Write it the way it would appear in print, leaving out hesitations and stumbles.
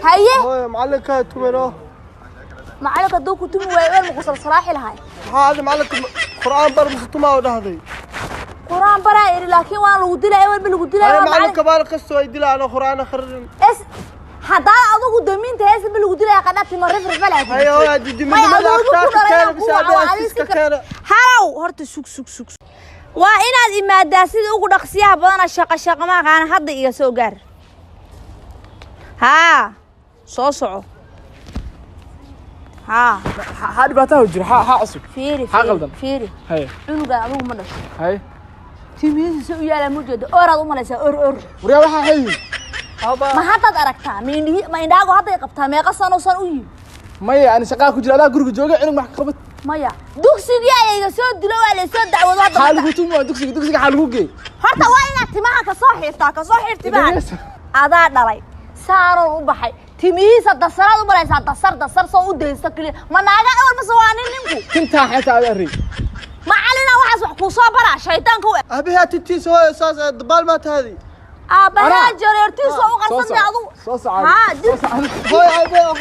Haye. Hooyo, macalinkaa tumano. Macalinka hadduu ku tumi waayo, weel maku salsalaaxi lahay. Maxaa adi macalinka Qur'aan bar mise tumaa u dhahday? Quraan baraa iri, laakiin waan lagu dilaa, ewel ba lagu dilaa. Hooyo, waa macalin. Macalinka maalin kastoo ay dilaa anoo Qur'aan akhrin. Es haddaa adigu damiinta heesa ba lagu dilaya, qadhaati ma rif rifalaa. Haye hooyo, hadii dimidnimada agtaa ka keena mise aabbe agtiis ka keena? Halow, horta sug, sug, sug. Waa inaad imaadaa sida ugu dhaqsiyaha badana. Shaqa shaqa ma aqaana, hadda iga soo gaar. Haa, soo soco, haa. Xaa dhibaataa jira? Xaa cusub? Fiiri. Maxaa Fiiri. qaldan? Fiiri. Haye. Cunugan adigu ma dhasho. Haye. Timihiisa u yaalaa ma jeedo, oraad u malaysaa, or or. Waryaa, waxaa xayi. Ma haddaad aragtaa? Ma indhihi, ma indhaagu hadday qabtaa? Meeqa sano san u yimi? Maya, ani shaqaa ku jira, adaa guriga jooga, cunug max ka qabat. Maya, dugsigii ayaa iga soo dilo, waa la soo dacwado hadda. Xaa Marka. Lagu tumi waa dugsiga xaa lagu geey. Horta waa inaad timaha kasoo xirtaa, kasoo xir timaha. Adaa dhalay, saanoon u baxay, timihiisa dasaraad u malaysaa, dasar dasar soo u daysto keliya. Ma naaga awal mase waa nin ninku? Tintaa xeeta ada arey. Macalina waxaas wax kuu soo baraa shaytaanka u. Aabahaa tintiisa, hooyo, saas ee dabaal maa tahadi. Aabbahaa Anaa? jareertiisa u Soo qarsan soco. adugu. Soo soco. Haa. Soo soco. Hooyo, aabahaa.